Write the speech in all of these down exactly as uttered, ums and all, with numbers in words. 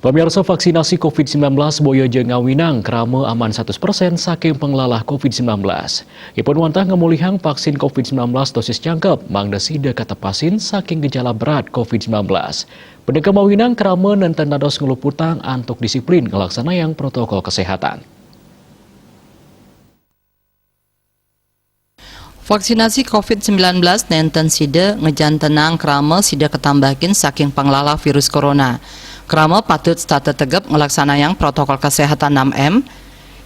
Pemirsa, vaksinasi covid sembilan belas boya ja ngawinang krama aman satus persen saking panglalah covid sembilan belas. Ipun wantah ngamulihang vaksin covid sembilan belas dosis jangkep mangda sida katepasin saking gejala berat covid sembilan belas. Punika mawinang krama nenten dados ngluputang antuk disiplin nglaksanayang protokol kesehatan. Vaksinasi covid sembilan belas nenten sida ngejantenang krama sida katambakin saking panglalah virus corona. Krama patut setata tegep nglaksanayang protokol kesehatan enam M,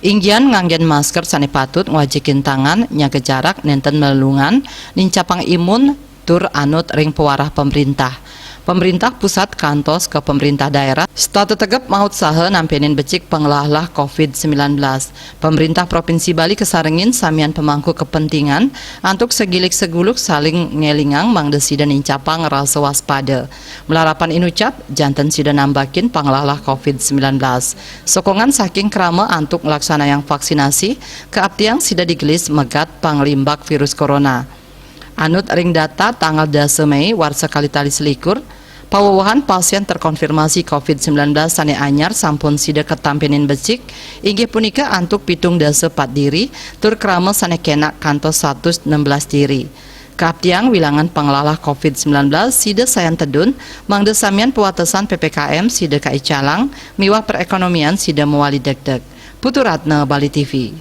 inggian nganggen masker sane patut, ngwajikin tangan, nyaga jarak, nenten melelungan, nincapang imun, tur anut ring pewarah pemerintah. Pemerintah pusat kantos ke pemerintah daerah setata tegep maut saha nampenin becik panglalah covid sembilan belas. Pemerintah Provinsi Bali kasarengin samian pemangku kepentingan antuk segilik seguluk saling ngelingang mangda sida nincapang rasa waspada. Malarapan inucap, janten sida nambakin panglalah covid sembilan belas. Sokongan saking krama antuk nglaksanayang vaksinasi kaaptiang sida digelis megat panglimbak virus corona. Anut ring data tanggal dasa Mei warsa kalih tali selikur, pawewehan pasien terkonfirmasi covid sembilan belas sane anyar sampun sida katampenin becik, inggih punika antuk pitung dasa pat diri, tur krama sane kenak kantos satus enam belas diri. Kaaptiang wilangan panglalah covid sembilan belas sida sayan tedun, mangda samian pawatesan P P K M sida kaicalang, miwah perekonomian sida mawali degdeg. Putu Ratna, Bali T V.